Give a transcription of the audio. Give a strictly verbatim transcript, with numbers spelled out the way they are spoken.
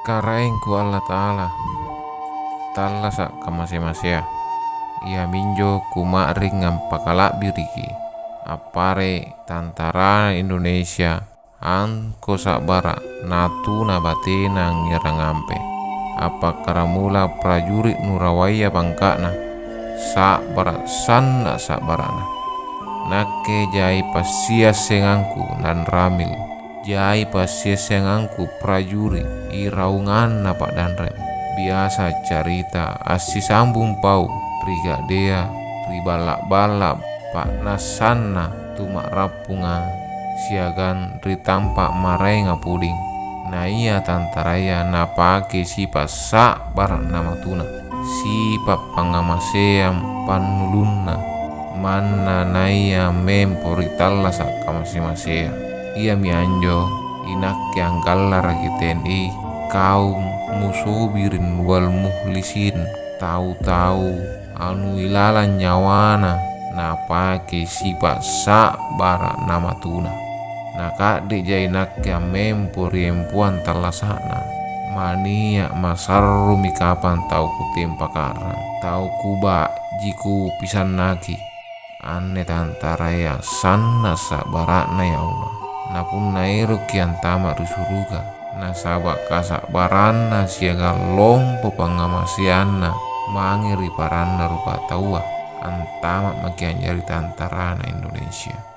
Karaengku Allata'ala, tallasa' kamase-masea, iaminjo kuma'ring ampakala'biriki, appare' tantarana Indonesia, angko sa'bara' natuna batena angngerang ampe. Appakkaramula prajuri' nurawaya pangka'na, sa'bara' sanna' sa'bara'na. Nakke jai passiassengangku Danramil. Jai passiassengangku prajuri' iraunganna pa'danreng. Biasa carita assisambung pau ri ga'dea, ri balla'-balla' pa'nassanna tuma'rappunga siagang ri tampa' maraenga puding. Na ia tantaraya napake sipa' sa'bara' namatuna, sipa' pangngamaseang pannulunna. Manna naia mempo ri tallasa' kamase-masea. Iami anjo inakke anggallaraki T N I, kaum musobirin wal muhlisin, tau-tau anu ilalang nyawana napake sipa' sa'bara' namatuna. Naka'de' jai nakke ammempo ri empoang tallasa'na. Mania' masarrumi kapang tau kutempa ka'rang, tau kuba'ji kupisannaki. Anne tantaraya sanna' sa'bara'na, ya Allah. Na punna eroki antama' ri suruga, nasaba' kasa'baranna siagang lompo pangngamaseanna mange ri paranna rupataua, antama' maki' anjari tantarana Indonesia.